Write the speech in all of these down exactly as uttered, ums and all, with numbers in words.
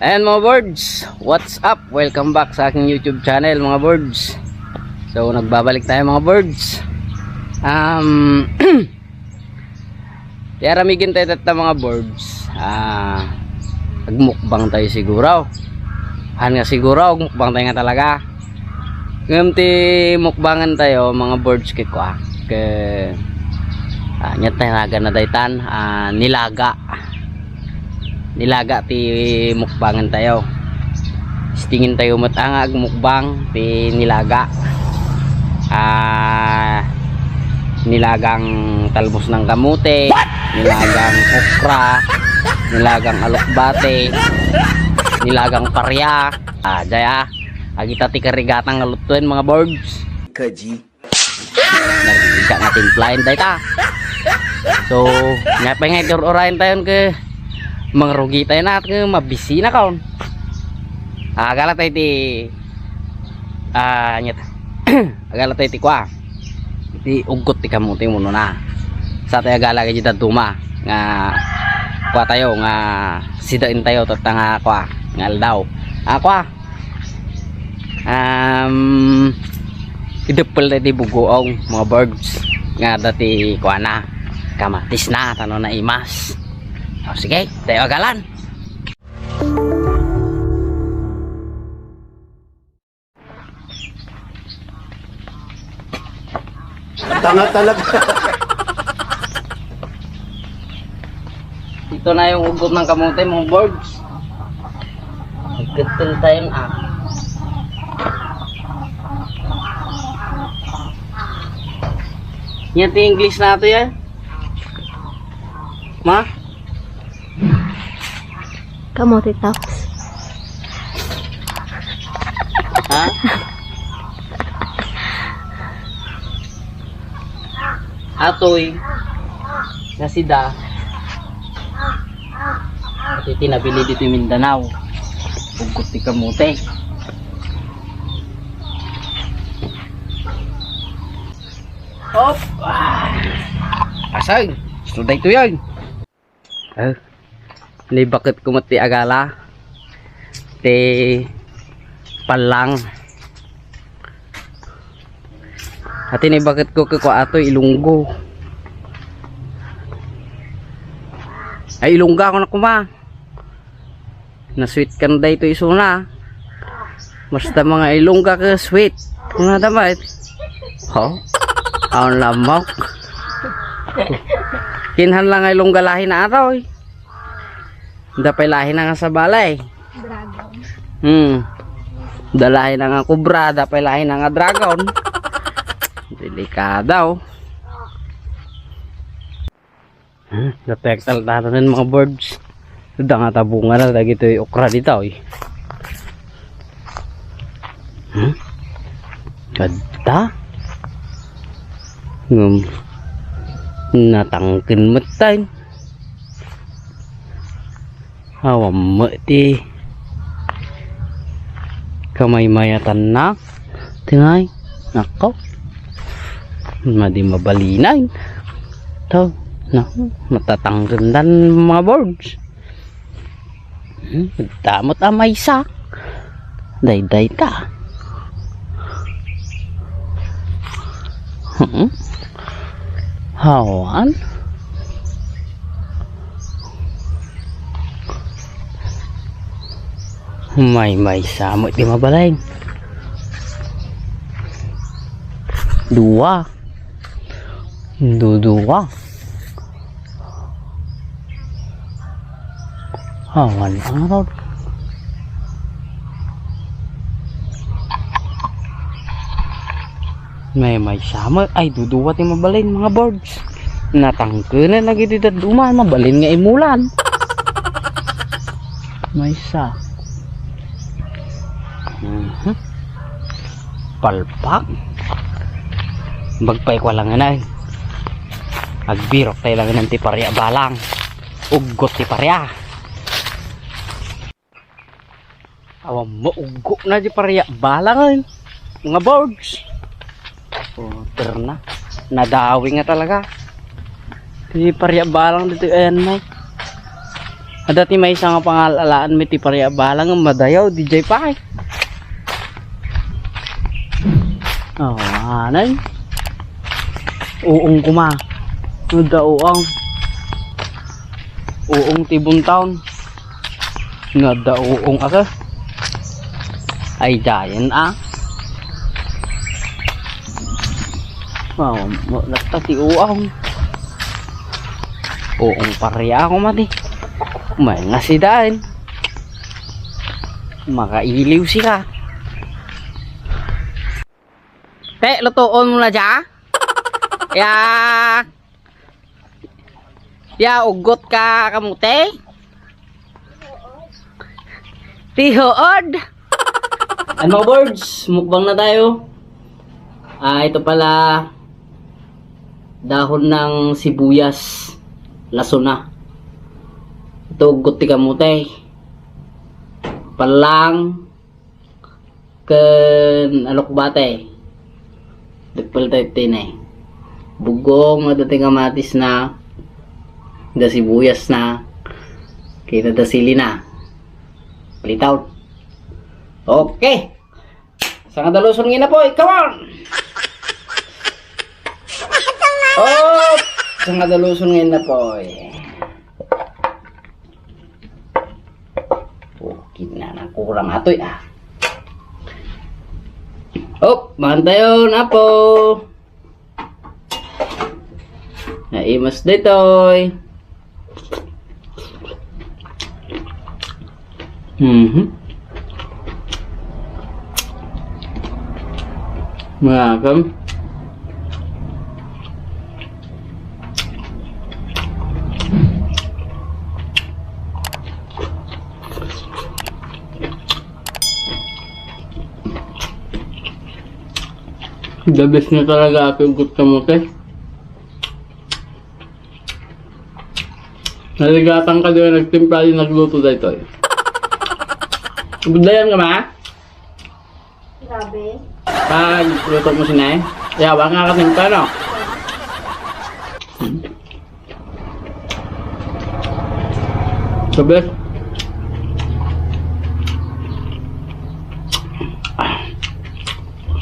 Ayan mga birds, what's up? Welcome back sa aking YouTube channel mga birds. So nagbabalik tayo mga birds. Um, Ti aramiden tayo tatta mga birds. Ah, agmukbang tayo siguro. Han nga siguro, agmukbang tayo nga talaga. Ngem ti mukbangan tayo, mga birds, ket kua, ket, ah, nya tinagan na daytan, ah, nilaga. Nilaga ti mukbangan tayo. Istingin tayo met nga agmukbang ti nilaga. Ah, nilagang talbos ng kamote, nilagang okra, nilagang alokbate, nilagang parya. Ah, daya, agita ti karigatang nga lutuen, mga birds. Kaji. Nagka nga timplaen dayta. So, nya pay nga itur-urayen tayon ket mangrugi tayo na ket mabisi na kon. Ah, agala tayo ti, ah, nya ta. Agala tayo ti kua. Ti uggot ti kamote mo na. Sa tayo agala kay dadduma nga kua tayo nga sidain tayo tatta nga kua nga aldaw. Ah, kua. Um, ideppel tayo ti bugoong, mga birds, nga adda ti kuana, kamatis na, tano na imas. O, sige, tayo agalan. Tanga talaga. Ito na yung uggot ng kamote, mga birds. Good time, ah. Yan, ti English na ito, yan. Ma? Kamote tops. Ha? Atoy nga sida. Itoy ti nabili ditoy Mindanao. Uggot ti kamote. Hop! Ah. Asay! Gusto daytoy ay. Ah, nibaketko met ti agala. Ti pallang. Ati nibaketko ket kua atoy ilunggo. Ay, ilungga ko na kuma. Nasweet kan daytoy isuna. Basta mga ilungga ket sweet. Kuna damay. Ho? Awan lamok. Kinhan lang nga ilungga lahi na atoy. Da pay lahi na nga sabali. Dragon. Hmm. Da lahi na nga kubra, da pay lahi na nga dragon. Delikado. Hmm, natektal tayo nen mga birds. Da nga tabungan na dagitoy okra dita, oy. Hmm? Kadta? Ngem, natangken met tayo. Awan met ti kamaymayatanna. Tingay, nako. Madi mabalinay. To, na, matatangkendan mga birds. Hmm, damot a maysa. Dayday ta. Hmm? Hawan? Maymaysa met ti mabalin. Dua. Dudua. Awan arod. Maymaysa met, ay, dudua ti mabalin, mga birds. Natangkenen dagiti dadduma, mabalin nga imulan. Maysa. Mhm. Palpak. Bagpay ko lang, anay. Agbirok tayo lang ng ti paria balang. Uggot ti paria. Awan mo, uggo na di paria balang, ay. Mga birds. Puter na. Nadawi nga talaga. Di paria balang dito, ayan na. Adda ti maysa nga pangal-alaanmi ti paria bala ngem madayaw, D J pay. Oh, anay. Uong kuma. Adda uong. Uong ti buntawn. Nga adda uong aka. Ay, dayen, ah. Wow, mo, latta ti uong. Uong paria ako mati. May nga si dayen. Makailiw sika. Te, lutuon mo na dya? Ya. Ya, ugot ka kamote? Tihood. And mga birds, mukbang na tayo. Ah, ito pala, dahon ng sibuyas, lasona. Ito, ugot ti kamote. Palang, ken alokbate. Dakkel tayo tinay. Bugong, adda ti kamatis na, da sibuyas na, kita da sili na. Palitaw. Okay. Sangadaluson nga inapoy. Come on! Oh! Sangadaluson nga inapoy. Oh, kinanang kurang atoy, ah. Oh, bantayon, apo. Naimas daytoy. Mhm. Mga kam. The best na talaga, ate, yung gusto mo, te. Naligatan ka din, nagtimpla din, nagluto daytoy. Budayan ka, ma? Grabe. Pag luto mo sinay, yawa nga ka timpla, no? Sabes.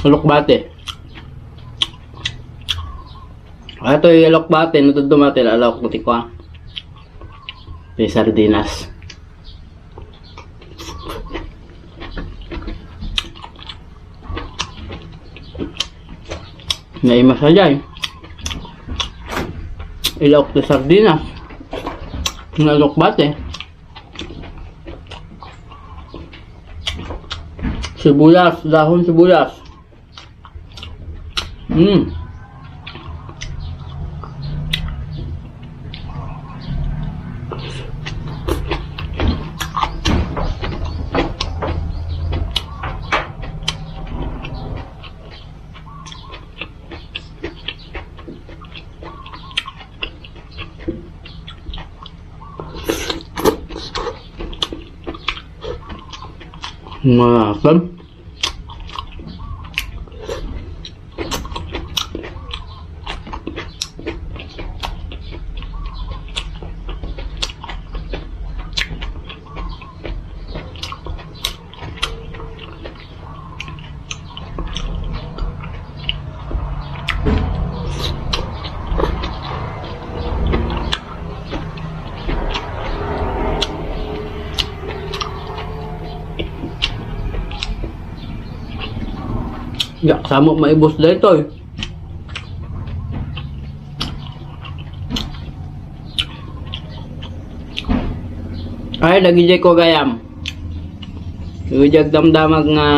Alokbate. Ato yung alokbate, no, tudumate, alok, buti ko, ah. Yung sardinas. Naimas a jay. Ilaok ti sardinas. Nga alokbate. Sibuyas, dahon sibuyas. Mm. Mga Yak, samo maibos daytoy. Ay, dagiti ko gayam. Dagiti agdamdamag nga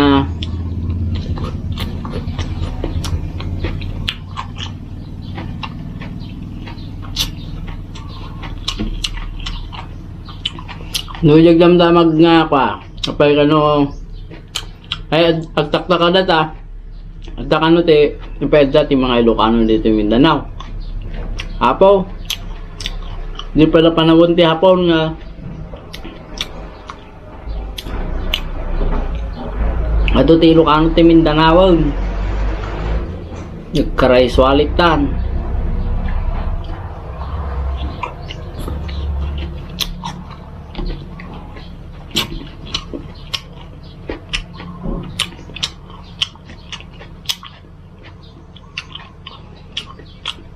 Dagiti agdamdamag nga kwa. Apay kano, ay, ag-, agtaktakada ta. Adda kano ti, ti payda ti mga Ilocano dito Mindanao. Apo, di pala panawon ti Hapon nga adu ti Ilocano ti Mindanao. Nagkaray sualitan.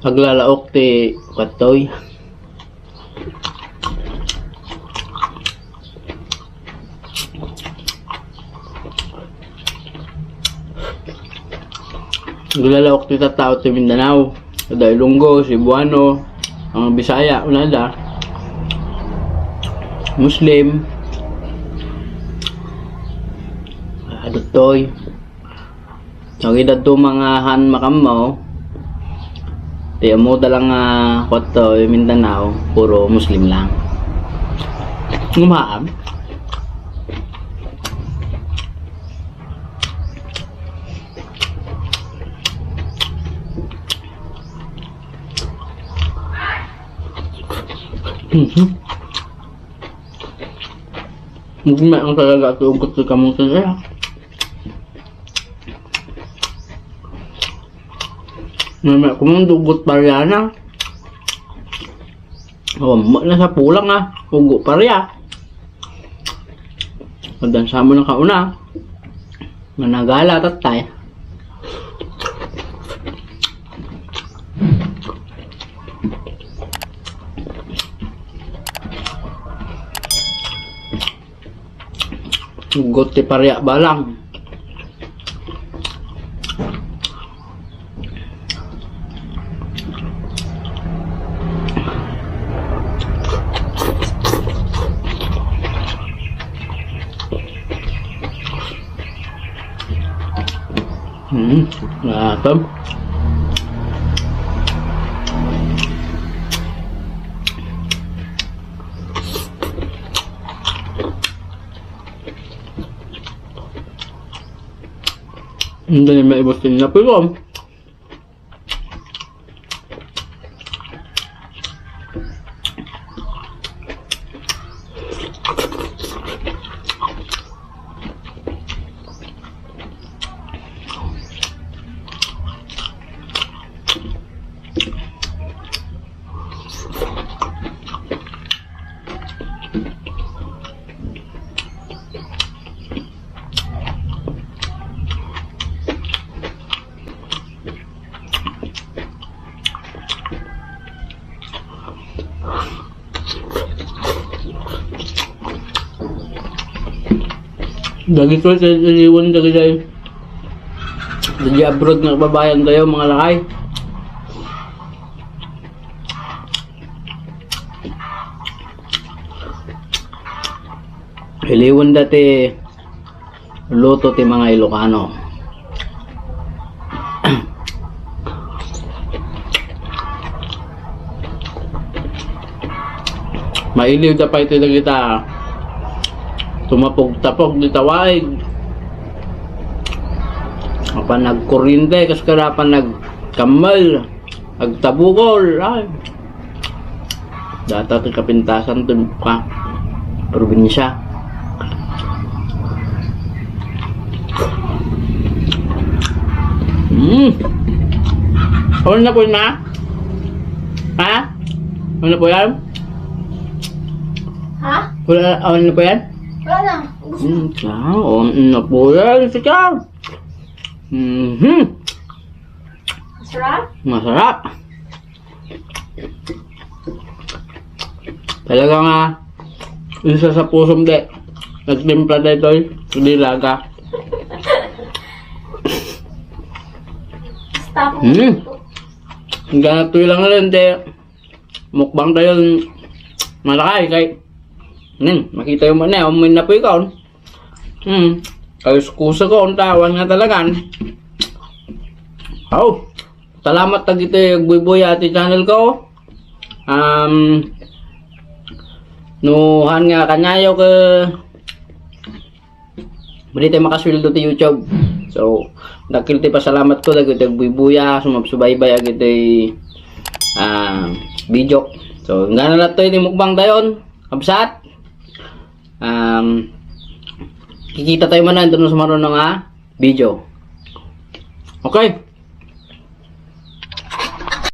Aglalaok ti katoy. Aglalaok ti tattao ti Mindanao. Ada Ilonggo, Cebuano, ang Bisaya, unada. Muslim. Adtoy. Dagiti dadduma nga han makammo, ti ammoda lang nga kuatto, Mindanao, puro Muslim lang. Gumaan. Mhm. Hindi man talaga ito ugot sa kamote, eh. Mama, kung dugot pariana. Oh, mo na sa pulang, ah. Ugo paria. Pagdansa mo na kauna. Managala, tatay. Ugot ti paria balang. Hmm, latam. Hindi na maibos din na pero. Dagitoy ti iliwan dagiti, dagiti abroad nga kababayan tayo, mga lakay. Iliwan dati luto ti mga Ilocano. Mailiw da pay ti dagita tumapog-tapog dita waig. Apan nagkuryente, kas kada apan nagkammal. Agtabukol, ay. Data ti kapintasan ti ka probinsya. Mm. Ano na po na? Ha? Ano po yan? Ha? Wala, ano na po yan? Wala na. Ubus na. Mm, siya, ano na po yan? Siya. Mhm. Masarap? Masarap. Talaga nga, isa sa pusom de. Nagtimpla da ito, eh. Hindi laga. Stop. Hmm. Hanggang ito lang rin, te. Mukbang tayo, malakay, kay. Nin, makita yung mana, umin na po ikaw. Hmm. Kay kusa ko, ang tawan nga talagan. Oh. Salamat dagiti agbuybuya ti channel ko. Um, no han nga kaniayo ke, pwede tayo makasweldo ti YouTube. So, dakkel ti pasalamat ko dagiti agbuybuya, sumabsubaybay agiti, ah, video. So, hanggang na lang to, iti mukbang tayon. Kabsat. Um, kikita tayo man na, ito na sumaron nga video. Okay.